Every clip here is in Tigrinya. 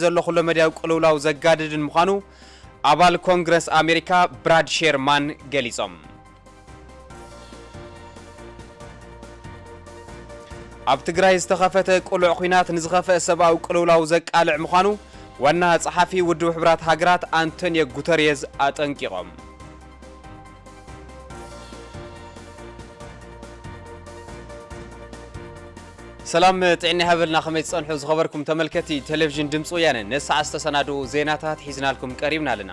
ዘሎ ኩለመዳያዊ ቅልውላው ዘጋድድን ምዃኑ ኣባል ኮንግረስ ኣሜሪካ ብራድ ሼርማን ገሊጾም። ኣብ ትግራይ ዝተኸፈተ ቅሉዕ ኲናት ንዝኸፍአ ሰብኣዊ ቅልውላው ዘቃልዕ ምዃኑ ዋና ጸሓፊ ውድብ ሕቡራት ሃገራት ኣንቶንዮ ጉተርየዝ ኣጠንቂቖም። ሰላም ጥዕና ይሃበልና። ከመይ ትጸንሑ ዝኸበርኩም ተመልከቲ ቴሌቪዥን ድምፂ ወያነ፣ ነሰዓት ዝተሰናድኡ ዜናታት ሒዝናልኩም ቀሪብና ኣለና።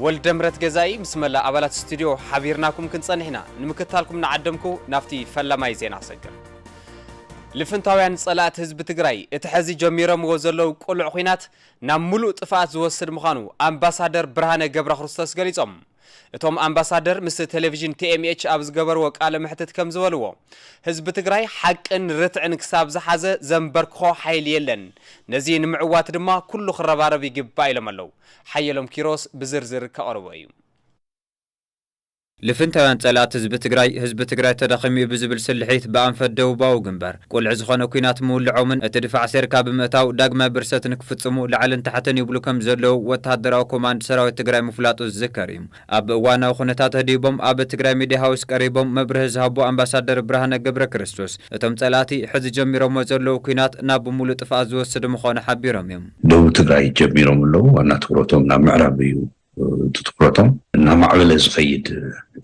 ወልደ ምረት ገዛኢ ምስ መላእ ኣባላት ስቱዲዮ ሓቢርናኩም ክንጸንሕ ኢና። ንምክታልኩም እናዓደምኩ ናብቲ ፈላማይ ዜና ክሰግር። ልፍንታውያን ጸላእቲ ህዝቢ ትግራይ እቲ ሕዚ ጀሚሮምዎ ዘለዉ ቅሉዕ ኲናት ናብ ምሉእ ጥፍኣት ዝወስድ ምዃኑ ኣምባሳደር ብርሃነ ገብረ ክርስቶስ ገሊጾም። እቶም ኣምባሳደር ምስ ቴሌቪዥን ቲ ኤም ኤች ኣብ ዝገበርዎ ቃለ መሕትት ከም ዝበልዎ፣ ህዝቢ ትግራይ ሓቅን ርትዕን ክሳብ ዝሓዘ ዘንበርክኾ ሓይሊ የለን። ነዚ ንምዕዋት ድማ ኩሉ ክረባረብ ይግባእ ኢሎም ኣለዉ። ሓየሎም ኪሮስ ብዝርዝር ከቕርቦ እዩ። ልፍንታውያን ጸላእቲ ህዝቢ ትግራይ፣ ህዝቢ ትግራይ ተዳኺሙ እዩ ብዝብል ስልሒት ብኣንፈት ደቡባዊ ግንባር ቁልዕ ዝኾነ ኲናት ምውልዖምን እቲ ድፋዕ ሴርካ ብምእታው ዳግማይ ብርሰት ንክፍጽሙ ላዕልን ታሕትን ይብሉ ከም ዘለዉ ወተሃደራዊ ኮማንድ ሰራዊት ትግራይ ምፍላጡ ዝዝከር እዩ። ኣብ እዋናዊ ኩነታት ኣድሂቦም ኣብ ትግራይ ሚድያ ሃውስ ቀሪቦም መብርሂ ዝሃቡ ኣምባሳደር ብርሃነ ገብረ ክርስቶስ፣ እቶም ጸላእቲ ሕዚ ጀሚሮሞ ዘለዉ ኲናት ናብ ምሉእ ጥፍኣት ዝወስድ ምዃኑ ሓቢሮም እዮም። ደቡብ ትግራይ ጀሚሮም ኣለዉ። ዋና ትኩረቶም ናብ ምዕራብ እዩ። እቲ ትኩረቶም እናማዕበለ ዝኸይድ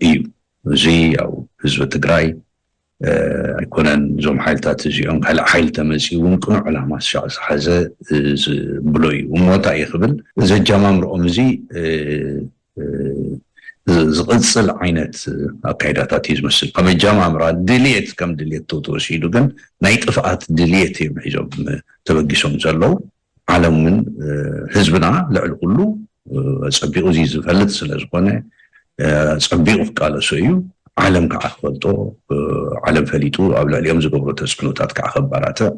እዩ። እዚ ያው ህዝቢ ትግራይ፣ እ፣ ኣይኮነን እዞም ሓይልታት እዚኦም ካልእ ሓይሊ ተመፅኡ እውን ቅኑዕ ዕላማ ዝሻ-፣ ዝሓዘ፣ እ፣ ዝብሎ እዩ። እሞ እንታይ እዩ ክብል፣ እዚ ኣጀማምርኦም እዚ፣ እ፣ እ፣ ዝ-፣ ዝቕፅል ዓይነት ኣካይዳታት እዩ ዝመስል። ከም ኣጀማምራ ድልየት፣ ከም ድልየት ተወሲዱ ግን ናይ ጥፍኣት ድልየት እዮም ሒዞም ተበጊሶም ዘለዉ። ዓለም እውን፣ እ፣ ህዝብና ልዕሊ ኩሉ፣ እ፣ ጸቢቑ እዚ ዝፈልጥ ስለ ዝኾነ፣ እ፣ ጸቢቑ ክቃለሶ እዩ። ዓለም ከዓ ክፈልጦ፣ እ፣ ዓለም ፈሊጡ ኣብ ልዕሊኦም ዝገብሮ ተጽዕኖታት ከዓ ከባራትዕ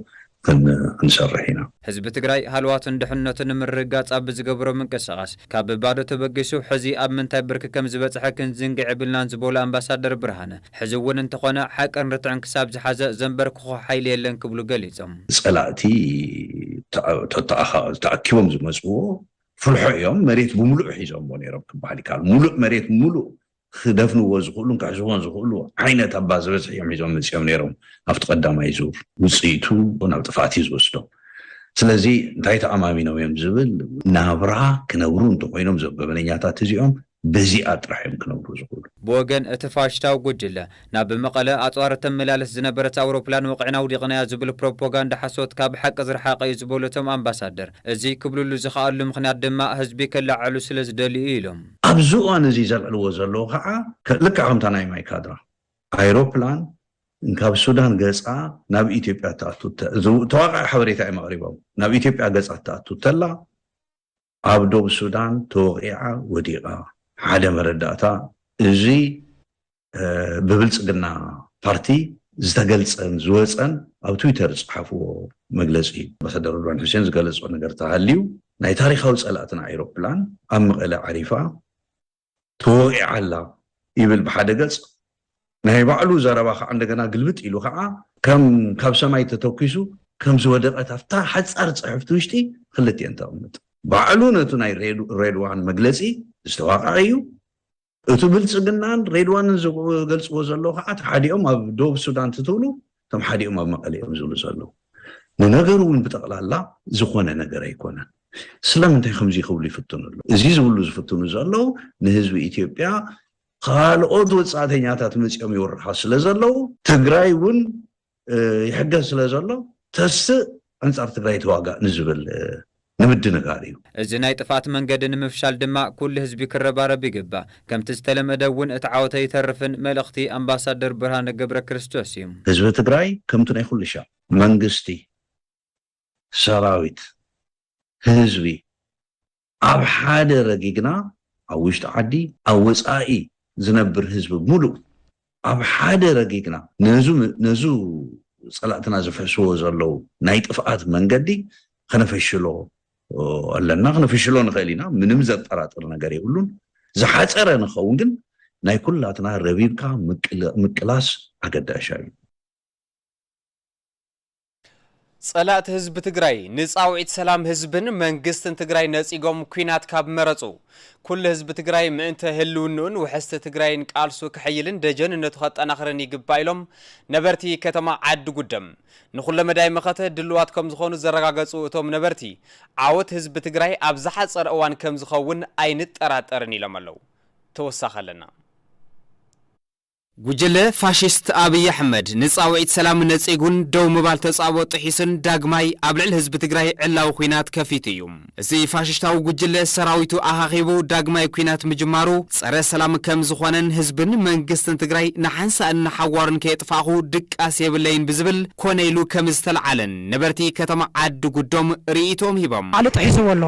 ክን-፣ ክንሰርሕ ኢና። ህዝቢ ትግራይ ሃልዋቱን ድሕነቱን ንምርግጋጽ ኣብ ዝገብሮ ምንቅስቓስ ካብ ባዶ ተበጊሱ ሕዚ ኣብ ምንታይ ብርኪ ከም ዝበጽሐ ክንዝንግዕ የብልናን ዝበሉ ኣምባሳደር ብርሃነ፣ ሕዚ እውን እንተኾነ ሓቅን ርትዕን ክሳብ ዝሓዘ ዘንበርክኾ ሓይሊ የለን ክብሉ ገሊጾም። ጸላእቲ ተኣ-፣ ተተኣኻ-፣ ተኣኪቦም ዝመጽዎ ፍልሖ እዮም። መሬት ብምሉእ ሒዞምዎ ነይሮም ክበሃል ይከኣል። ሙሉእ መሬት፣ ሙሉእ ክደፍንዎ ዝኽእሉን ክሕዝዎን ዝኽእሉ ዓይነት ኣባ ዝበዝሕ እዮም ሒዞም መጺኦም ነይሮም ኣብቲ ቀዳማይ ዙር። ውጽኢቱ ናብ ጥፍኣት እዩ ዝወስዶም። ስለዚ እንታይ ተኣማሚኖም እዮም ዝብል፣ ናብራ ክነብሩ እንተኾይኖም እዞም ገበነኛታት እዚኦም በዚኣ ጥራሕ እዮም ክነብሩ ዝኽእሉ። ብወገን እቲ ፋሽስታዊ ጉጅለ፣ ናብ መቐለ ኣጽዋር እተመላልስ ዝነበረት ኣውሮፕላን ወቒዕና ኣውዲቕናያ ዝብል ፕሮፓጋንዳ ሓሶት ካብ ሓቂ ዝረሓቐ እዩ ዝበሉ እቶም ኣምባሳደር፣ እዚ ክብልሉ ዝኸኣሉ ምኽንያት ድማ ህዝቢ ከለዓዕሉ ስለ ዝደልዩ እዩ ኢሎም። ኣብዚ እዋን እዚ ዘልዕልዎ ዘለዉ ከዓ ከ-፣ ልክዕ ከምታ ናይ ማይ ካድራ ኣይሮፕላን ካብ ሱዳን ገጻ ናብ ኢትዮጵያ ትኣቱ ተ-፣ ዝው-፣ ተዋቃዒ ሓበሬታ እዮም ኣቕሪቦም። ናብ ኢትዮጵያ ገጻ ትኣቱ ተላ ኣብ ዶብ ሱዳን ተወቒዓ ወዲቓ። ሓደ መረዳእታ፣ እዚ፣ እ፣ ብብልጽግና ፓርቲ ዝተገልጸን ዝወጸን ኣብ ትዊተር ዝጸሓፍዎ መግለጺ እዩ። ኣምባሳደር ሬድዋን ሑሴን ዝገለጾ ነገር ተሃልዩ፣ ናይ ታሪኻዊ ጸላእትና ኣይሮፕላን ኣብ መቐለ ዓሪፋ ተወቒዓ ኣላ ይብል ብሓደ ገጽ። ናይ ባዕሉ ዘረባ ከዓ እንደገና ግልብጥ ኢሉ ከዓ ከም ካብ ሰማይ ተተኪሱ ከም ዝወደቀት ኣብታ ሓጻር ጽሕፍቲ ውሽጢ ክልቲኤን ተቐምጥ። ባዕሉ ነቱ ናይ ሬድ-፣ ሬድዋን መግለጺ ዝተዋቃዐ እዩ። እቲ ብልጽግናን ሬድዋንን ዝገልጽዎ ዘለዉ ከዓ እቲ ሓዲኦም ኣብ ደቡብ ሱዳን ትትብሉ፣ እቶም ሓዲኦም ኣብ መቐለ እዮም ዝብሉ ዘለዉ። ንነገሩ እውን ብጠቕላላ ዝኾነ ነገር ኣይኮነን። ስለምንታይ ከምዚ ክብሉ ይፍትኑ ኣለዉ? እዚ ዝብሉ ዝፍትኑ ዘለዉ ንህዝቢ ኢትዮጵያ ካልኦት ወጻእተኛታት መጺኦም ይወርኻ ስለ ዘለዉ፣ ትግራይ እውን፣ እ፣ ይሕገዝ ስለ ዘሎ፣ ተስእ ኣንጻር ትግራይ ተዋጋእ ንዝብል፣ እ፣ ንምድንጋር እዩ። እዚ ናይ ጥፍኣት መንገዲ ንምፍሻል ድማ ኩሉ ህዝቢ ክረባረብ ይግባእ። ከምቲ ዝተለመደ እውን እቲ ዓወት ኣይተርፍን መልእኽቲ ኣምባሳደር ብርሃነ ገብረ ክርስቶስ እዩ። ህዝቢ ትግራይ ከምቲ ናይ ኩሉ ሻዕ መንግስቲ፣ ሰራዊት፣ ህዝቢ ኣብ ሓደ ረጊግና፣ ኣብ ውሽጢ ዓዲ፣ ኣብ ወጻኢ ዝነብር ህዝቢ ሙሉእ ኣብ ሓደ ረጊግና፣ ነዙ፣ ነዙ ጸላእትና ዝፍሕስዎ ዘለዉ ናይ ጥፍኣት መንገዲ ከነፈሽሎ ኣለና። ከነፈሽሎ ንኽእል ኢና፣ ምንም ዘጠራጥር ነገር የብሉን። ዝሓጸረ ንኸውን ግን ናይ ኩላትና ረቢብካ ምቅል-፣ ምቅላስ ኣገዳሻ እዩ። ጸላእቲ ህዝቢ ትግራይ ንጻውዒት ሰላም ህዝብን መንግስትን ትግራይ ነጺጎም ኲናት ካብ መረጹ፣ ኩሉ ህዝቢ ትግራይ ምእንተ ህልውንኡን ውሕስቲ ትግራይን ቃልሱ ክሕይልን ደጀንነቱ ከጠናኽርን ይግባእ ኢሎም ነበርቲ ከተማ ዓዲ ጉደም። ንኹለመዳይ መኸተ ድልዋት ከም ዝኾኑ ዘረጋገጹ እቶም ነበርቲ፣ ዓወት ህዝቢ ትግራይ ኣብ ዝሓጸረ እዋን ከም ዝኸውን ኣይንጠራጠርን ኢሎም ኣለዉ። ተወሳኺ ኣለና። ጉጅለ ፋሽስት ኣብይ ኣሕመድ ንጻውዒት ሰላም ነጺጉን ደው ምባል ተጻብኦ ጥሒሱን ዳግማይ ኣብ ልዕሊ ህዝቢ ትግራይ ዕላዊ ኲናት ከፊቱ እዩ። እዚ ፋሽስታዊ ጉጅለ ሰራዊቱ ኣኻኺቡ ዳግማይ ኲናት ምጅማሩ ጸረ ሰላም ከም ዝኾነን ህዝብን መንግስትን ትግራይ ንሓንሳእን ንሓዋሩን ከየጥፋእኹ ድቃስ የብለይን ብዝብል ኮነ ኢሉ ከም ዝተልዓለን ነበርቲ ከተማ ዓዲ ጉዶም ርእይቶኦም ሂቦም። ባዕሉ ጥሒስዎ ኣሎ።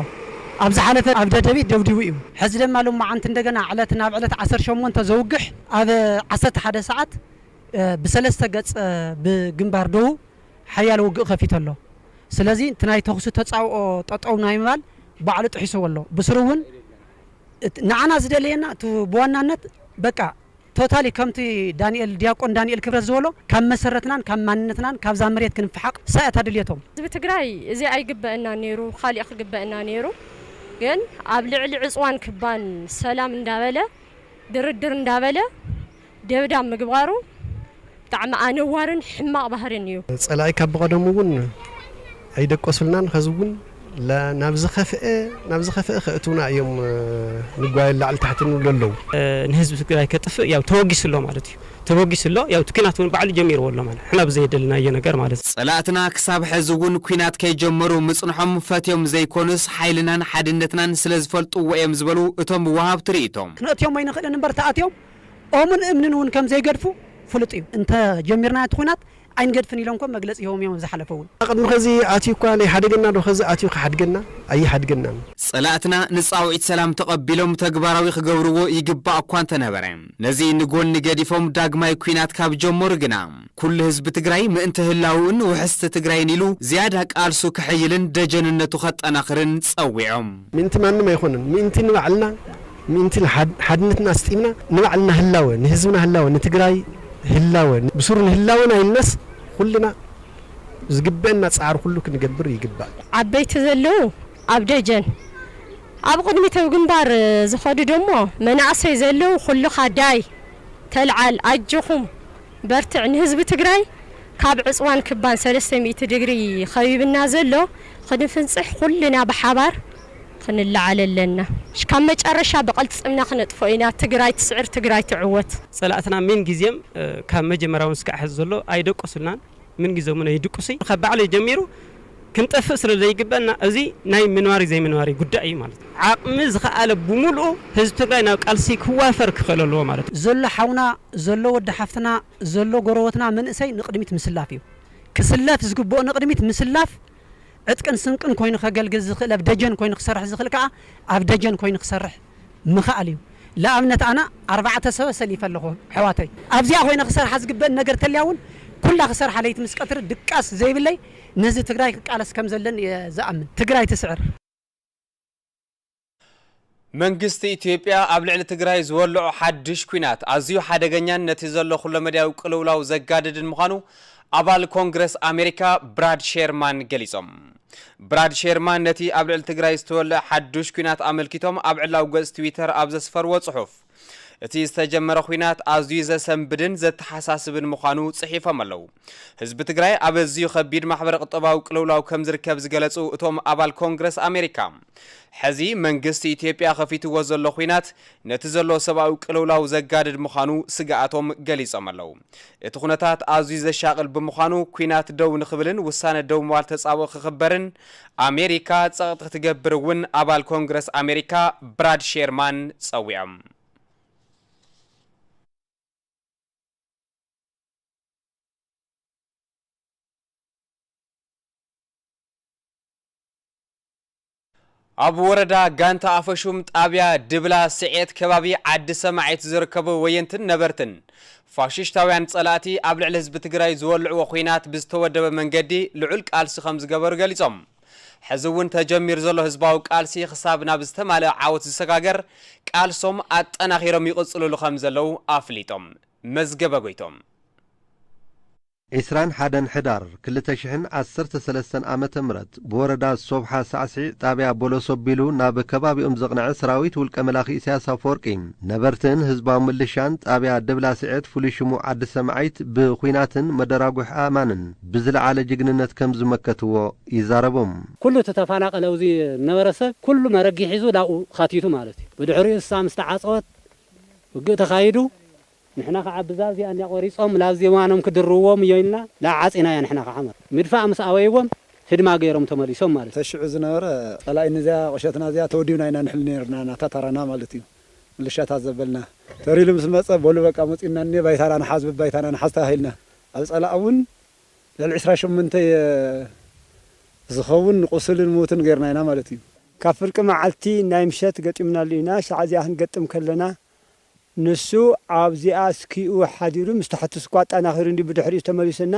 ኣብ ዝሓለፈ ኣብ ደደቢት ደብዲቡ እዩ። ሕዚ ድማ ሎማዓንቲ እንደገና ዕለት ናብ ዕለት ዓሰርተ ሸሞንተ ዘውግሕ ኣብ ዓሰርተ ሓደ ሰዓት፣ እ፣ ብሰለስተ ገጽ፣ እ፣ ብግንባር ደቡብ ሓያል ውግእ ከፊቱ ኣሎ። ስለዚ እቲ ናይ ተኹሲ ተጻብኦ ጠጠው ናይ ምባል ባዕሉ ጥሒስዎ ኣሎ። ብስሩ እውን እት-፣ ንዓና ዝደለየና እቲ ብዋናነት በቃ ቶታሊ ከምቲ ዳንኤል፣ ዲያቆን ዳንኤል ክብረት ዝበሎ ካብ መሰረትናን ካብ ማንነትናን ካብዛ መሬት ክንፈሓቕ ሳያታ ድልየቶም። ህዝቢ ትግራይ እዚ ኣይግበአና ነይሩ፣ ካሊእ ክግበአና ነይሩ። ግን ኣብ ልዕሊ ዕፅዋን ክባን ሰላም እንዳበለ ድርድር እንዳበለ ደብዳብ ምግባሩ ብጣዕሚ ኣነዋርን ሕማቕ ባህርን እዩ። ጸላኢ ካብ ብቐደሙ እውን ኣይደቀሱልናን፣ ኸዚ እውን ለ-፣ ናብ ዝኸፍአ፣ ናብ ዝኸፍአ ከእትውና እዮም፣ እ፣ ንጓየ ላዕሊ ታሕቲ ንብሉ ኣለዉ። እ፣ ንህዝቢ ትግራይ ከጥፍእ ያው ተወጊሱ ኣሎ ማለት እዩ። ተበጊሱ ኣሎ፣ ያው እቲ ኲናት እውን ባዕሉ ጀሚርዎ ኣሎ ማለት፣ ሕና ብዘየደልናዮ ነገር ማለት እዩ። ጸላእትና ክሳብ ሕዚ እውን ኲናት ከይጀመሩ ምጽንሖም ፈትዮም ዘይኮኑስ፣ ሓይልናን ሓድነትናን ስለ ዝፈልጥዎ እዮም ዝበሉ እቶም ወሃብቲ ርእይቶ። ክንእትዮም ኣይንኽእልን እምበር፣ ተኣትዮም ኦምን እምንን እውን ከም ዘይገድፉ ፍሉጥ እዩ። እንተ ጀሚርና እቲ ኲናት ኣይንገድፍን ኢሎም እኮ መግለጺ ሂቦም እዮም ኣብ ዝሓለፈ እውን። ቅድሚ ኸዚ ኣትዩ እኳ ናይ ሓደገና ዶ ኸዚ ኣትዩ ክሓድገና? ኣይሓድገናን። ጸላእትና ንጻውዒት ሰላም ተቐቢሎም ተግባራዊ ክገብርዎ ይግባእ እኳ እንተነበረ፣ ነዚ ንጎኒ ገዲፎም ዳግማይ ኲናት ካብ ጀመሩ ግና፣ ኩሉ ህዝቢ ትግራይ ምእንቲ ህላውኡን ውሕስቲ ትግራይን ኢሉ ዝያዳ ቃልሱ ክሕይልን ደጀንነቱ ከጠናኽርን ጸዊዖም። ምእንቲ ማንም ኣይኮነን፣ ምእንቲ ንባዕልና፣ ምእንቲ ንሓድ-፣ ሓድነትና ኣስጢምና፣ ንባዕልና ህላወ፣ ንህዝብና ህላወ፣ ንትግራይ ህላወ፣ ብስሩ ንህላወና ኢልናስ ኩልና ዝግበአና ጻዕሪ ኩሉ ክንገብር ይግባእ። ዓበይቲ ዘለዉ ኣብ ደጀን፣ ኣብ ቅድሚት ኣብ ግንባር ዝኸዱ ደሞ መናእሰይ ዘለዉ ኩልኻ ዳይ ተልዓል፣ ኣጆኹም በርትዕ። ንህዝቢ ትግራይ ካብ ዕፅዋን ክባን ሰለስተ ሚእቲ ድግሪ ኸቢብና ዘሎ ክንፍንፅሕ ኩልና ብሓባር ክንለዓል ኣለና። ካብ መጨረሻ ብቐልፅምና ክነጥፎ ኢና። ትግራይ ትስዕር፣ ትግራይ ትዕወት። ጸላእትና ምን ጊዜም፣ እ፣ ካብ መጀመርያውን እስካዕ ሕዚ ዘሎ ኣይደቀሱልናን። ምን ጊዜም እውን ኣይድቅሱይ። ካብ ባዕለይ ጀሚሩ ክንጠፍእ ስለ ዘይግበአና፣ እዚ ናይ ምንባሪ ዘይምንባሪ ጉዳይ እዩ ማለት እዩ። ዓቕሚ ዝኸኣለ ብምልኡ ህዝቢ ትግራይ ናብ ቃልሲ ክዋፈር ክኽእል ኣለዎ ማለት እዩ። ዘሎ ሓውና፣ ዘሎ ወዲ ሓፍትና፣ ዘሎ ጎረበትና መንእሰይ ንቕድሚት ምስላፍ እዩ። ክስለፍ ዝግብኦ ንቕድሚት ምስላፍ፣ ዕጥቅን ስንቅን ኮይኑ ከገልግል ዝኽእል፣ ኣብ ደጀን ኮይኑ ክሰርሕ ዝኽእል ከኣ ኣብ ደጀን ኮይኑ ክሰርሕ ምኽኣል እዩ። ለኣብነት ኣነ ኣርባዕተ ሰብ ኣሰሊፈ ኣለኹ ኣሕዋተይ። ኣብዚኣ ኮይነ ክሰርሓ ዝግበእን ነገር ተልያ እውን ኩላ ክሰርሓ ለይቲ ምስ ቀትሪ ድቃስ ዘይብለይ ነዚ ትግራይ ክቃለስ ከም ዘለን እየ ዝኣምን። ትግራይ ትስዕር። መንግስቲ ኢትዮጵያ ኣብ ልዕሊ ትግራይ ዝወልዖ ሓድሽ ኲናት ኣዝዩ ሓደገኛን ነቲ ዘሎ ኩለመዳያዊ ቅልውላው ዘጋድድን ምዃኑ ኣባል ኮንግረስ ኣሜሪካ ብራድ ሼርማን ገሊጾም። ብራድ ሼርማን ነቲ ኣብ ልዕሊ ትግራይ ዝተወልዐ ሓዱሽ ኲናት ኣመልኪቶም ኣብ ዕላዊ ገጽ ትዊተር ኣብ ዘስፈርዎ ጽሑፍ፣ እቲ ዝተጀመረ ኲናት ኣዝዩ ዘሰንብድን ዘተሓሳስብን ምዃኑ ጽሒፎም ኣለዉ። ህዝቢ ትግራይ ኣብ ኣዝዩ ከቢድ ማሕበረ ቁጠባዊ ቅልውላው ከም ዝርከብ ዝገለጹ እቶም ኣባል ኮንግረስ ኣሜሪካ፣ ሕዚ መንግስቲ ኢትዮጵያ ከፊትዎ ዘሎ ኲናት ነቲ ዘሎ ሰብኣዊ ቅልውላው ዘጋድድ ምዃኑ ስግኣቶም ገሊጾም ኣለዉ። እቲ ኩነታት ኣዝዩ ዘሻቕል ብምዃኑ፣ ኲናት ደው ንኽብልን ውሳነ ደው ምባል ተጻብኦ ክኽበርን ኣሜሪካ ጸቕጢ ክትገብር እውን ኣባል ኮንግረስ ኣሜሪካ ብራድ ሼርማን ጸዊዖም። ኣብ ወረዳ ጋንታ ኣፈሹም ጣብያ ድብላ ስዔት ከባቢ ዓዲ ሰማዒት ዝርከቡ ወየንትን ነበርትን፣ ፋሽሽታውያን ጸላእቲ ኣብ ልዕሊ ህዝቢ ትግራይ ዝወልዕዎ ኹናት ብዝተወደበ መንገዲ ልዑል ቃልሲ ከም ዝገበሩ ገሊጾም። ሕዚ እውን ተጀሚሩ ዘሎ ህዝባዊ ቃልሲ ክሳብ ናብ ዝተማልአ ዓወት ዝሰጋገር ቃልሶም ኣጠናኺሮም ይቕጽልሉ ከም ዘለዉ ኣፍሊጦም። መዝገበ ጎይቶም። ዒስራን ሓደን ሕዳር ክልተ ሽሕን ዓሰርተ ሰለስተን ዓመተ ምህረት ብወረዳ ሶብሓ ሳዕሲዕ ጣብያ ቦሎሶ ኣቢሉ ናብ ከባቢኦም ዘቕነዐ ሰራዊት ውልቀ መላኺ ኢሳያስ ኣፈወርቂ፣ ነበርትን ህዝባዊ ምልሻን ጣብያ ደብላ ስዕት ፍሉይ ሽሙ ዓዲ ሰማዒት ብኹናትን መደራጉሕ ኣእማንን ብዝለዓለ ጅግንነት ከም ዝመከትዎ ይዛረቡ። ኩሉ እቲ ተፈናቐለ ኣብዚ ዝነበረ ሰብ ኩሉ መረጊ ሒዙ ላብኡ ካቲቱ ማለት እዩ። ብድሕሪኡ እሳ ምስ ተዓጸወት ውግእ ተኻይዱ። ንሕና ከዓ ብዛ እዚኣ እንዲያ ቆሪጾም ላብ ዜማኖም ክድርዎም እዮ ኢልና ላዓጺናያ ንሕና ከዓ ማለት። ምድፋእ ምስ ኣበይዎም ህድማ ገይሮም ተመሊሶም ማለት እዩ። ተሽዑ ዝነበረ ጸላኢ ንዚኣ ቁሸትና እዚኣ ተወዲብና ኢና ንሕል ነርና ናታ ታራና ማለት እዩ። ምልሻታት ዘበልና ተሪሉ ምስ መጸ በሉ በቃ መጺና እኒ ባይታና ንሓዝ ብባይታና ንሓዝ ተባሂልና ኣብ ጸላእ እውን ልዕሊ ዕስራ ሸሞንተ ዝኸውን ቁስልን ሙትን ገይርና ኢና ማለት እዩ። ካብ ፍርቂ መዓልቲ ናይ ምሸት ገጢምናሉ ኢና። ሻዕ እዚኣ ክንገጥም ከለና ንሱ ኣብዚኣ ስኪኡ ሓዲሩ ምስ ታሕቲ ስኳ ኣጣናኺሩ እንዲ ብድሕሪኡ ተመሊሱና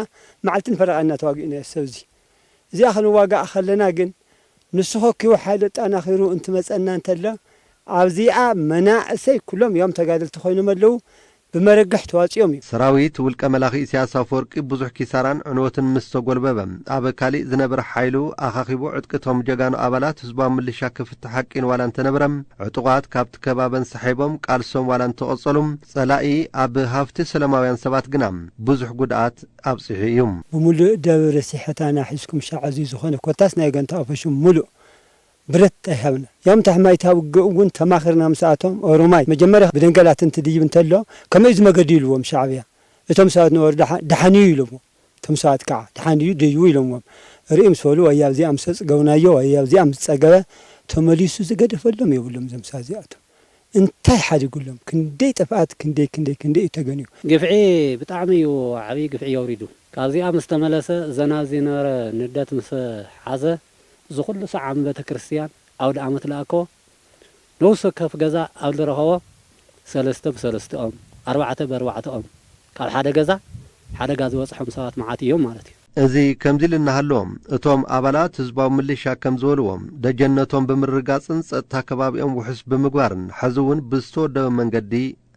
መዓልትን ፈረቓና ተዋጊእና ሰብዚ። እዚኣ ክንዋጋእ ከለና ግን ንሱ ኸኪቡ ሓይሉ ኣጣናኺሩ እንትመጸና እንተሎ ኣብዚኣ መናእሰይ ኩሎም እዮም ተጋደልቲ ኮይኖም ኣለዉ። ብመረግሕ ተዋጺኦም እዩ። ሰራዊት ውልቀ መላኺ ኢሳያስ ኣፈወርቂ ብዙሕ ኪሳራን ዕንወትን ምስ ተጎልበበ፣ ኣብ ካሊእ ዝነብር ሓይሉ ኣኻኺቡ ዕጥቅቶም ጀጋኑ ኣባላት ህዝባዊ ምልሻ ክፍትሕ ሓቂን ዋላ እንተነበረ፣ ዕጡቓት ካብቲ ከባበን ሰሒቦም ቃልሶም ዋላ እንተቐጸሉ፣ ጸላኢ ኣብ ሃፍቲ ሰላማውያን ሰባት ግና ብዙሕ ጉድኣት ኣብጺሑ እዩ። ብምሉእ ደብረ ሲሐታና ሒዝኩም ሻዕ እዚ ዝኾነ ኮታስ ናይ ገንታ ኣፈሹም ምሉእ ብረት ኣይሃብና። ያም ታሕማይታ ውግእ እውን ተማኺርና ምስኣቶም ኦሮማይ መጀመርያ ብደንገላት እንትድይብ እንተሎ ከመይ እዚ መገዲ ኢልዎም ሻዕብያ። እቶም ሰባት ነበሩ ደሓ-፣ ደሓን እዩ ኢሎምዎም። እቶም ሰባት ከዓ ደሓን እዩ ደይቡ ኢሎምዎም። ርኢ ምስ በሉ ወይ ኣብዚኣ ምስ ኣጽገቡናዮ ወይ ኣብዚኣ ምስ ጸገበ ተመሊሱ ዝገደፈሎም የብሎም እዞም ሰባት እዚኣቶም። እንታይ ሓዲጉሎም? ክንደይ ጥፍኣት፣ ክንደይ፣ ክንደይ፣ ክንደይ እዩ ተገንዩ። ግፍዒ ብጣዕሚ እዩ ዓብዪ ግፍዒ የውሪዱ። ካብዚኣ ምስ ተመለሰ እዘን ኣብዚ ዝነበረ ንደት ምስ ሓዘ እዚ ኩሉ ሰዓም ቤተ ክርስቲያን ኣውደ ዓመት ለኣኮ ነውሲ ወከፍ ገዛ ኣብ ዝረኸቦ ሰለስተ ብሰለስተኦም ኣርባዕተ ብኣርባዕተኦም ካብ ሓደ ገዛ ሓደጋ ዝበፅሖም ሰባት መዓት እዮም ማለት እዩ። እዚ ከምዚ ኢሉ እናሃለዎም እቶም ኣባላት ህዝባዊ ምልሻ ከም ዝበልዎም ደጀነቶም ብምርግጋፅን ፀጥታ ከባቢኦም ውሑስ ብምግባርን ሕዚ እውን ብዝተወደበ መንገዲ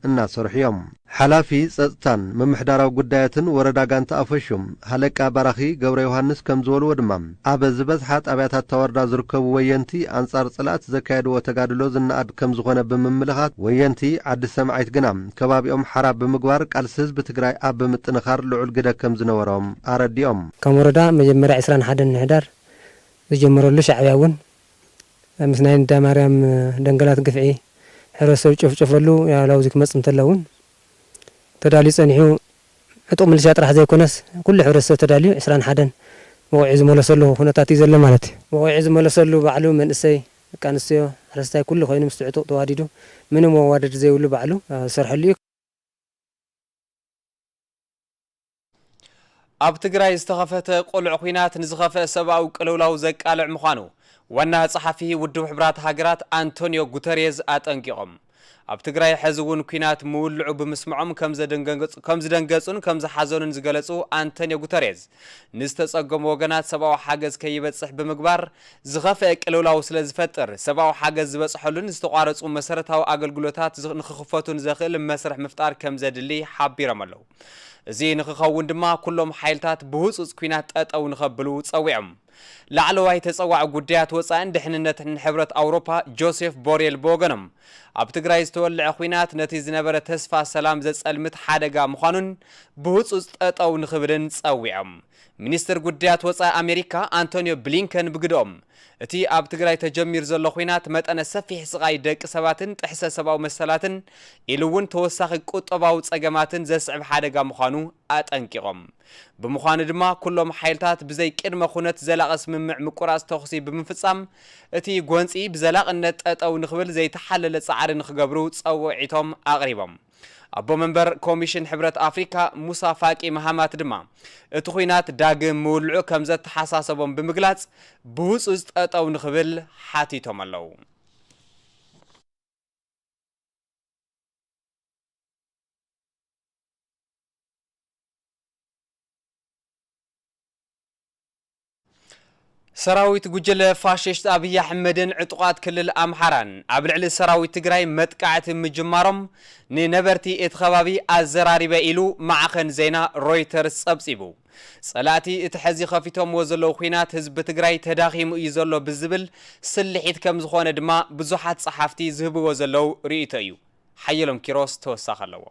እናሰርሑ እዮም። ሓላፊ ጸጥታን ምምሕዳራዊ ጉዳያትን ወረዳ ጋንታ ኣፈሹም ሃለቃ ባራኺ ገብረ ዮሃንስ ከም ዝበልዎ ድማ፣ ኣብ ዝበዝሓ ጣብያታት እታ ወረዳ ዝርከቡ ወየንቲ ኣንጻር ጽልኣት ዘካየድዎ ተጋድሎ ዝነኣድ ከም ዝኾነ ብምምልኻት፣ ወየንቲ ዓዲ ሰማዒት ግና ከባቢኦም ሓራ ብምግባር ቃልሲ ህዝቢ ትግራይ ኣብ ብምጥንኻር ልዑል ግደ ከም ዝነበሮም ኣረዲኦም። ከም ወረዳ መጀመርያ ዕስራን ሓደን ሕዳር ዝጀመረሉ ሻዕብያ እውን ምስ ናይ እንዳ ማርያም ደንገላት ግፍዒ ሕብረተሰብ ጨፍጨፈሉ ያው ላውዚ ክመጽእ እንተሎ እውን ተዳልዩ ጸኒሑ ዕጡቕ ምልሻ ጥራሕ ዘይኮነስ ኩሉ ሕብረተሰብ ተዳልዩ ዕስራን ሓደን መቑዒ ዝመለሰሉ ኩነታት እዩ ዘሎ ማለት እዩ። መቑዒ ዝመለሰሉ ባዕሉ መንእሰይ፣ ደቂ ኣንስትዮ፣ ሓረስታይ ኩሉ ኮይኑ ምስቲ ዕጡቕ ተዋዲዱ ምንም መዋደድ ዘይብሉ ባዕሉ ዝሰርሐሉ እዩ። ኣብ ትግራይ ዝተኸፈተ ቅሉዕ ኲናት ንዝኸፍአ ሰብኣዊ ቅልውላው ዘቃልዕ ምዃኑ ዋና ጸሓፊ ውድብ ሕቡራት ሃገራት ኣንቶንዮ ጉተሬዝ ኣጠንቂቖም። ኣብ ትግራይ ሕዚ እውን ኲናት ምውልዑ ብምስምዖም ከም ዘደንገጹ-፣ ከም ዝደንገጹን ከም ዝሓዘኑን ዝገለጹ ኣንቶንዮ ጉተሬዝ፣ ንዝተጸገሙ ወገናት ሰብኣዊ ሓገዝ ከይበጽሕ ብምግባር ዝኸፍአ ቅልውላው ስለ ዝፈጥር፣ ሰብኣዊ ሓገዝ ዝበጽሐሉን ዝተቋረጹ መሰረታዊ ኣገልግሎታት ዝ-፣ ንኽኽፈቱን ዘኽእል መስርሕ ምፍጣር ከም ዘድሊ ሓቢሮም ኣለዉ። እዚ ንኽኸውን ድማ ኩሎም ሓይልታት ብህጹጽ ኲናት ጠጠው ንኸብሉ ጸዊዖም። ላዕለዋይ ተጸዋዒ ጉዳያት ወጻኢን ድሕንነትን ሕብረት ኣውሮፓ ጆሴፍ ቦሬል ብወገኖም፣ ኣብ ትግራይ ዝተወልዐ ኲናት ነቲ ዝነበረ ተስፋ ሰላም ዘጸልምት ሓደጋ ምዃኑን ብህጹጽ ጠጠው ንኽብልን ጸዊዖም። ሚኒስትር ጉዳያት ወጻኢ ኣሜሪካ ኣንቶኒዮ ብሊንከን ብግደኦም፣ እቲ ኣብ ትግራይ ተጀሚሩ ዘሎ ኲናት መጠነ ሰፊሕ ስቓይ ደቂ ሰባትን ጥሕሰት ሰብኣዊ መሰላትን ኢሉ እውን ተወሳኺ ቁጠባዊ ጸገማትን ዘስዕብ ሓደጋ ምዃኑ ኣጠንቂቖም። ብምዃኑ ድማ ኩሎም ሓይልታት ብዘይ ቅድመ ኩነት ዘላቒ ስምምዕ ምቁራጽ ተኹሲ ብምፍጻም እቲ ጎንጺ ብዘላቕነት ጠጠው ንኽብል ዘይተሓለለ ጻዕሪ ንኽገብሩ ጸውዒቶም ኣቕሪቦም። ኣቦ መንበር ኮሚሽን ሕብረት ኣፍሪካ ሙሳ ፋቂ መሃማት ድማ እቲ ኲናት ዳግም ምውልዑ ከም ዘተሓሳሰቦም ብምግላጽ ብህጹጽ ጠጠው ንኽብል ሓቲቶም ኣለዉ። ሰራዊት ጉጅለ ፋሽስት ኣብይ ኣሕመድን ዕጡቓት ክልል ኣምሓራን ኣብ ልዕሊ ሰራዊት ትግራይ መጥቃዕቲ ምጅማሮም ንነበርቲ እቲ ከባቢ ኣዘራሪበ ኢሉ ማዕኸን ዜና ሮይተርስ ጸብጺቡ። ጸላእቲ እቲ ሕዚ ከፊቶምዎ ዘለዉ ኲናት ህዝቢ ትግራይ ተዳኺሙ እዩ ዘሎ ብዝብል ስልሒት ከም ዝኾነ ድማ ብዙሓት ጸሓፍቲ ዝህብዎ ዘለዉ ርእይቶ እዩ። ሓየሎም ኪሮስ ተወሳኺ ኣለዎ።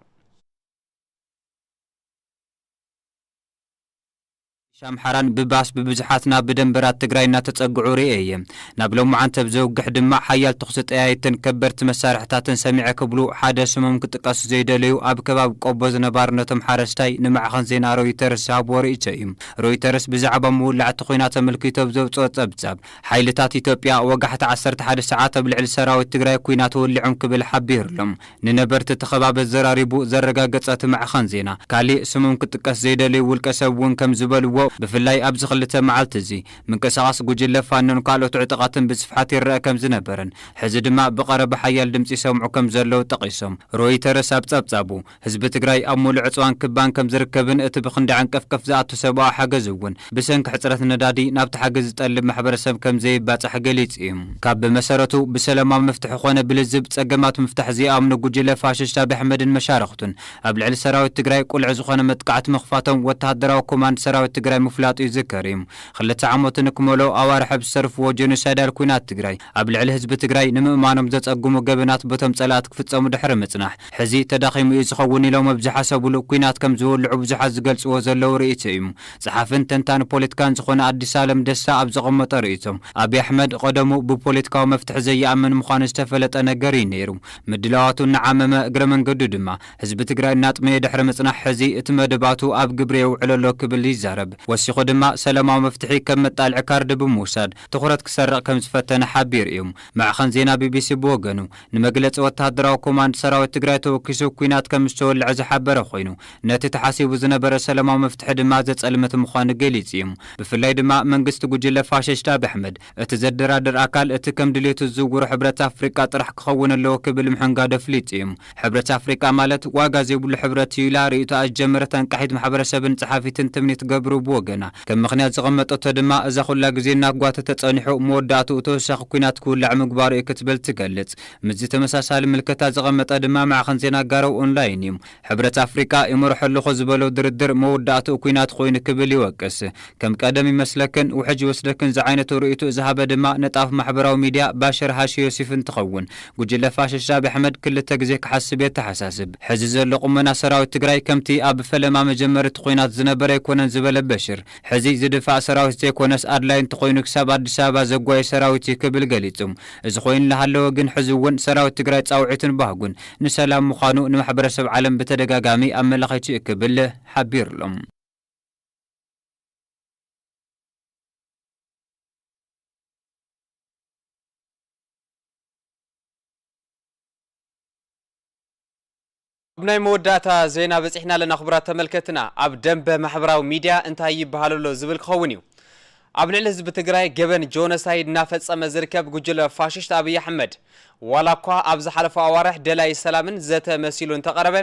ኣምሓራን ብባስ ብብዙሓት ናብ ደንበራት ትግራይ እናተጸግዑ ርእየ እየ። ናብ ሎማዓንቲ ኣብ ዘውግሕ ድማ ሓያል ተኹሲ ጠያይትን ከበድቲ መሳርሕታትን ሰሚዐ ክብሉ ሓደ ስሞም ክጥቀሱ ዘይደለዩ ኣብ ከባቢ ቆቦ ዝነባሩ ነቶም ሓረስታይ ንማዕኸን ዜና ሮይተርስ ዝሃብዎ ርእይቶ እዩ። ሮይተርስ ብዛዕባ ምውላዕ እቲ ኲናት ኣመልኪቱ ኣብ ዘውፅኦ ጸብጻብ፣ ሓይልታት ኢትዮጵያ ወጋሕታ ዓሰርተ ሓደ ሰዓት ኣብ ልዕሊ ሰራዊት ትግራይ ኲናት ወሊዖም ክብል ሓቢሩሎም። ንነበርቲ እቲ ከባቢ ኣዘራሪቡ ዘረጋገጸ እቲ ማዕኸን ዜና፣ ካሊእ ስሞም ክጥቀስ ዘይደልዩ ውልቀ ሰብ እውን ከም ዝበልዎ፣ ብፍላይ ኣብዚ ክልተ መዓልቲ እዚ ምንቅስቓስ ጉጅለ ፋኖን ካልኦት ዕጡቓትን ብስፍሓት ይረአ ከም ዝነበረን፣ ሕዚ ድማ ብቐረባ ሓያል ድምጺ ይሰምዑ ከም ዘለዉ ጠቒሶም። ሮይተርስ ኣብ ጸብጻቡ፣ ህዝቢ ትግራይ ኣብ ሙሉእ ዕጽዋን ክባን ከም ዝርከብን እቲ ብኽንዲ ዓንቀፍቀፍ ዝኣቱ ሰብኣዊ ሓገዝ እውን ብሰንኪ ሕጽረት ነዳዲ ናብቲ ሓገዝ ዝጠልብ ማሕበረሰብ ከም ዘይባጻሕ ገሊጹ እዩ። ካብ ብመሰረቱ ብሰላማዊ መፍትሒ ኾነ ብልዝብ ጸገማት ምፍታሕ ዘይኣምኑ ጉጅለ ፋሽስት ኣብይ ኣሕመድን መሻርኽቱን ኣብ ልዕሊ ሰራዊት ትግራይ ቁልዕ ዝኾነ መጥቃዕቲ ምኽፋቶም ወተሃደራዊ ኮማንድ ሰራዊት ትግራይ ምፍላጡ ይዝከር እዩ። ክልተ ዓመቱ ንክመልኦ ኣዋርሕ ኣብ ዝሰርፍዎ ጄኖሳይዳል ኲናት ትግራይ ኣብ ልዕሊ ህዝቢ ትግራይ ንምእማኖም ዘጸግሙ ገበናት በቶም ጸላእቲ ክፍጸሙ ድሕሪ ምጽናሕ፣ ሕዚ ተዳኺሙ እዩ ዝኸውን ኢሎም ኣብ ዝሓሰብሉ ኲናት ከም ዝውልዑ ብዙሓት ዝገልጽዎ ዘለዉ ርእይቶ እዩ። ጸሓፍን ተንታኒ ፖለቲካን ዝኾነ ኣዲስ ኣለም ደስታ ኣብ ዘቐመጦ ርእይቶ፣ ኣብይ ኣሕመድ ቀደሙ ብፖለቲካዊ መፍትሒ ዘይኣምን ምዃኑ ዝተፈለጠ ነገር እዩ ነይሩ። ምድላዋቱ እናዓመመ እግረ መንገዱ ድማ ህዝቢ ትግራይ እናጥመየ ድሕሪ ምጽናሕ ሕዚ እቲ መደባቱ ኣብ ግብሪ የውዕሎ ኣሎ ክብል ይዛረብ። ወሲኹ ድማ ሰላማዊ መፍትሒ ከም መጣልዒ ካርድ ብምውሳድ ትኹረት ክሰርቕ ከም ዝፈተነ ሓቢሩ እዩ። ማዕኸን ዜና ቢቢሲ ብወገኑ፣ ንመግለጺ ወተሃደራዊ ኮማንድ ሰራዊት ትግራይ ተወኪሱ ኲናት ከም ዝተወልዐ ዝሓበረ ኮይኑ፣ ነቲ ተሓሲቡ ዝነበረ ሰላማዊ መፍትሒ ድማ ዘጸልመት ምዃኑ ገሊጹ እዩ። ብፍላይ ድማ መንግስቲ ጉጅለ ፋሽስት ኣብይ ኣሕመድ፣ እቲ ዘደራድር ኣካል እቲ ከም ድሌቱ ዝዝውሮ ሕብረት ኣፍሪቃ ጥራሕ ክኸውን ኣለዎ ክብል ምሕንጋዱ ኣፍሊጡ እዩ። ሕብረት ኣፍሪቃ ማለት ዋጋ ዘይብሉ ሕብረት እዩ ኢላ ርእይቶኣ ዝጀመረት ኣንቃሒት ማሕበረሰብን ጸሓፊትን ትምኒት ገብሩ ብወገና፣ ከም ምኽንያት ዘቐመጠቶ ድማ እዛ ኩላ ግዜ እናጓተተ ጸኒሑ መወዳእትኡ ተወሳኺ ኲናት ክውላዕ ምግባሩ እዩ ክትብል ትገልጽ። ምስዚ ተመሳሳሊ ምልከታ ዘቐመጠ ድማ ማዕኸን ዜና ጋረው ኦንላይን እዩ። ሕብረት ኣፍሪቃ ይመርሖ ኣለኹ ዝበሎ ድርድር መወዳእትኡ ኲናት ኮይኑ ክብል ይወቅስ። ከም ቀደም ይመስለክን ውሕጅ ይወስደክን ዝዓይነቱ ርእይቶ ዝሃበ ድማ ነጣፍ ማሕበራዊ ሚድያ ባሽር ሃሺ ዮሲፍ እንትኸውን፣ ጉጅለ ፋሽስት ኣብይ ኣሕመድ ክልተ ግዜ ክሓስብ የተሓሳስብ። ሕዚ ዘሎ ቁመና ሰራዊት ትግራይ ከምቲ ኣብ ፈለማ መጀመሪ እቲ ኲናት ዝነበረ ኣይኮነን ዝበለ በሽር፣ ሕዚ ዝድፋእ ሰራዊት ዘይኮነስ ኣድላይ እንተኾይኑ ክሳብ ኣዲስ ኣበባ ዘጓየ ሰራዊት እዩ ክብል ገሊጹ። እዚ ኮይኑ እናሃለወ ግን ሕዚ እውን ሰራዊት ትግራይ ጻውዒትን ባህጉን ንሰላም ምዃኑ ንማሕበረሰብ ዓለም ብተደጋጋሚ ኣመላኺቱ እዩ ክብል ሓቢሩሎም። ኣብ ናይ መወዳእታ ዜና በጺሕና ኣለና ክቡራት ተመልከትና። ኣብ ደንበ ማሕበራዊ ሚድያ እንታይ ይበሃል ኣሎ ዝብል ክኸውን እዩ። ኣብ ልዕሊ ህዝቢ ትግራይ ገበን ጆኖሳይድ እናፈጸመ ዝርከብ ጉጅለ ፋሽስት ኣብይ ኣሕመድ፣ ዋላ እኳ ኣብ ዝሓለፉ ኣዋርሕ ደላይ ሰላምን ዘተ መሲሉ እንተቐረበ፣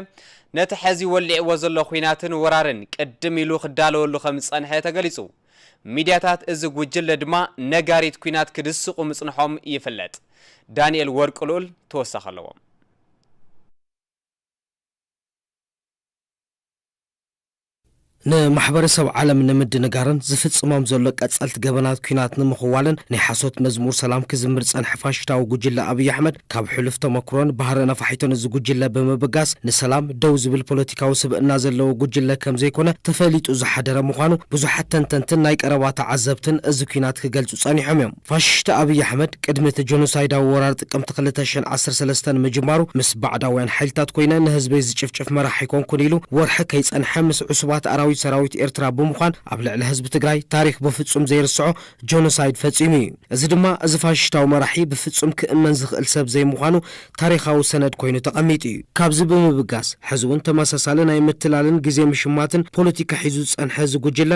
ነቲ ሕዚ ወሊዕዎ ዘሎ ኲናትን ወራርን ቅድም ኢሉ ክዳለወሉ ከም ዝጸንሐ ተገሊጹ። ሚድያታት እዚ ጉጅለ ድማ ነጋሪት ኲናት ክድስቑ ምጽንሖም ይፍለጥ። ዳንኤል ወርቅልኡል ተወሳኺ ኣለዎ። ንማሕበረሰብ ዓለም ንምድንጋርን ዝፍጽሞም ዘሎ ቀጸልቲ ገበናት ኲናት ንምኽዋልን ናይ ሓሶት መዝሙር ሰላም ክዝምር ዝጸንሐ ፋሽስታዊ ጉጅለ ኣብይ ኣሕመድ፣ ካብ ሕሉፍ ተመክሮን ባህርን ኣፋሒቶ ነዚ ጉጅለ ብምብጋስ፣ ንሰላም ደው ዝብል ፖለቲካዊ ስብእና ዘለዎ ጉጅለ ከም ዘይኮነ ተፈሊጡ ዝሓደረ ምዃኑ ብዙሓት ተንተንትን ናይ ቀረባ ተዓዘብትን እዚ ኲናት ክገልጹ ጸኒሖም እዮም። ፋሽስት ኣብይ ኣሕመድ ቅድሚ እቲ ጀኖሳይዳዊ ወራር ጥቅምቲ ክልተ ሽሕን ዓሰርተ ሰለስተን ምጅማሩ፣ ምስ ባዕዳውያን ሓይልታት ኮይነ ንህዝበይ ዝጭፍጭፍ መራሒ ኣይኮንኩን ኢሉ ወርሒ ከይጸንሐ ምስ ዕሱባት ኣራዊት ሰራዊት ኤርትራ ብምዃን ኣብ ልዕሊ ህዝቢ ትግራይ ታሪኽ ብፍጹም ዘይርስዖ ጆኖሳይድ ፈጺሙ እዩ። እዚ ድማ እዚ ፋሽስታዊ መራሒ ብፍጹም ክእመን ዝኽእል ሰብ ዘይምዃኑ ታሪኻዊ ሰነድ ኮይኑ ተቐሚጡ እዩ። ካብዚ ብምብጋስ፣ ሕዚ እውን ተመሳሳሊ ናይ ምትላልን ግዜ ምሽማትን ፖለቲካ ሒዙ ዝጸንሐ እዚ ጉጅለ፣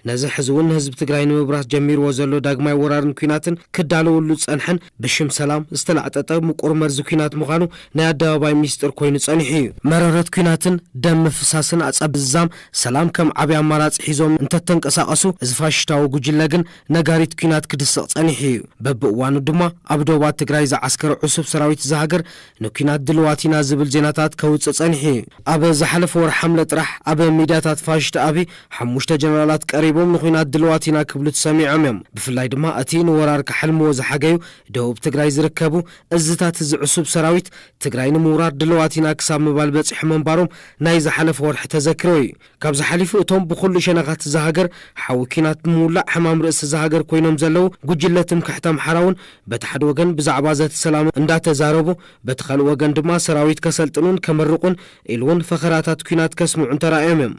ነዚ ሕዚ እውን ህዝቢ ትግራይ ንምብራስ ጀሚርዎ ዘሎ ዳግማይ ወራርን ኲናትን ክዳለወሉ ዝጸንሐን ብሽም ሰላም ዝተላዕጠጠ ምቁር መርዚ ኲናት ምዃኑ ናይ ኣደባባይ ሚስጥር ኮይኑ ጸኒሑ እዩ። መረረት ኲናትን ደም ምፍሳስን ኣጸብዛም ሰላም ከም ዓቢ ኣማራጺ ሒዞም እንተተንቀሳቐሱ፣ እዚ ፋሽስታዊ ጉጅለ ግን ነጋሪት ኲናት ክድስቕ ጸኒሑ እዩ። በብእዋኑ ድማ ኣብ ዶባት ትግራይ ዝዓስከረ ዕሱብ ሰራዊት እዛ ሃገር ንኲናት ድልዋት ኢና ዝብል ዜናታት ከውጽእ ጸኒሑ እዩ። ኣብ ዝሓለፈ ወርሒ ሓምለ ጥራሕ ኣብ ሚድያታት ፋሽስት ኣብይ ሓሙሽተ ጀነራላት ቀሪቦም ንኹናት ድልዋት ኢና ክብሉ ተሰሚዖም እዮም። ብፍላይ ድማ እቲ ንወራር ክሓልምዎ ዝሓገዩ ደቡብ ትግራይ ዝርከቡ እዝታት እዚ ዕሱብ ሰራዊት ትግራይ ንምውራር ድልዋት ኢና ክሳብ ምባል በፂሑ ምንባሮም ናይ ዝሓለፈ ወርሒ ተዘክሮ እዩ። ካብዚ ሓሊፉ እቶም ብኹሉ ሸነኻት እዛ ሃገር ሓዊ ኲናት ብምውላዕ ሕማም ርእሲ እዛ ሃገር ኮይኖም ዘለዉ ጉጅለ ትምክሕቲ ኣምሓራ እውን በቲ ሓደ ወገን ብዛዕባ ዘተ ሰላም እንዳተዛረቡ በቲ ካልእ ወገን ድማ ሰራዊት ከሰልጥኑን ከመርቑን ኢሉ እውን ፈኸራታት ኲናት ከስምዑን ተራእዮም እዮም።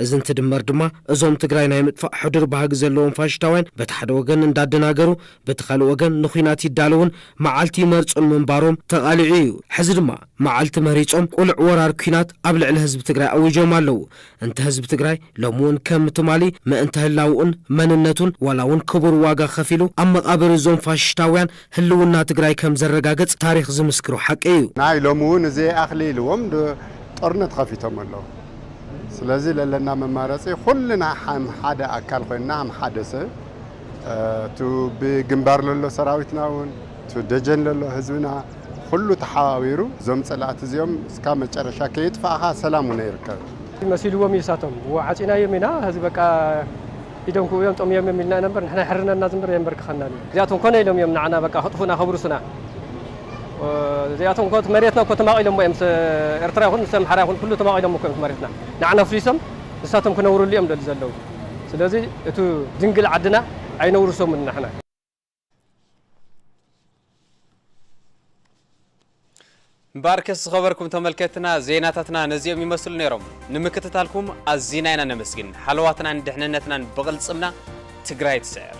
እዚ እንትድመር ድማ እዞም ትግራይ ናይ ምጥፋእ ሕዱር ባህጊ ዘለዎም ፋሽስታውያን በቲ ሓደ ወገን እንዳደናገሩ በቲ ካልእ ወገን ንኲናት ይዳለዉን መዓልቲ ይመርጹን ምንባሮም ተቓሊዑ እዩ። ሕዚ ድማ መዓልቲ መሪጾም ቁሉዕ ወራር ኲናት ኣብ ልዕሊ ህዝቢ ትግራይ ኣዊጆም ኣለዉ። እንተ ህዝቢ ትግራይ ሎሚ እውን ከም ትማሊ ምእንተ ህላውኡን መንነቱን ዋላ እውን ክቡር ዋጋ ከፊሉ ኣብ መቓብር እዞም ፋሽስታውያን ህልውና ትግራይ ከም ዘረጋግጽ ታሪኽ ዝምስክሮ ሓቂ እዩ። ናይ ሎሚ እውን እዚ ይኣኽሊ ኢልዎም ዶ-፣ ጦርነት ከፊቶም ኣለዉ። ስለዚ ለለና መማረፂ ኩልና ሓም ሓደ ኣካል ኮይንና ሓም ሓደ ሰብ፣ እ፣ እቱ ብግንባር ለሎ ሰራዊትና እውን እቱ ደጀን ለሎ ህዝብና ኩሉ ተሓባቢሩ እዞም ፀላእቲ እዚኦም እስካ መጨረሻ ከየጥፋእኻ ሰላም እውን ኣይርከብ። መሲልዎም እዩ እሳቶም። እዎ ዓፂናዮም ኢና፣ ህዝቢ በቃ ኢዶም ክኡ እዮም፣ ጠምዮም እዮም ኢልና ነበር፣ ንሕና ይሕርነና ዝንበር የንበርክኸናን እዩ። እዚኣቶም ኮነ ኢሎም እዮም ንዓና በቃ ከጥፉና፣ ከብርሱና። እ፣ እዚኣቶም እኮ እቲ መሬትና እኮ ተማቒሎም እዮም፣ ምስ ኤርትራ ይኹን ምስ ኣምሓራ ይኹን ኩሉ ተማቒሎም እኮ እዮም እቲ መሬትና። ንዓና ኣፍሪሶም ንሳቶም ክነብሩሉ እዮም ደሊ ዘለዉ። ስለዚ እቱ ድንግል ዓድና ኣይነውርሶምን ንሕና። እምበኣርከስ ዝኸበርኩም ተመልከትና፣ ዜናታትና ነዚኦም ይመስሉ ነይሮም። ንምክትታልኩም ኣዚና ኢና ነመስግን። ሓለዋትናን ድሕንነትናን ብቕልጽምና። ትግራይ ትስዕር።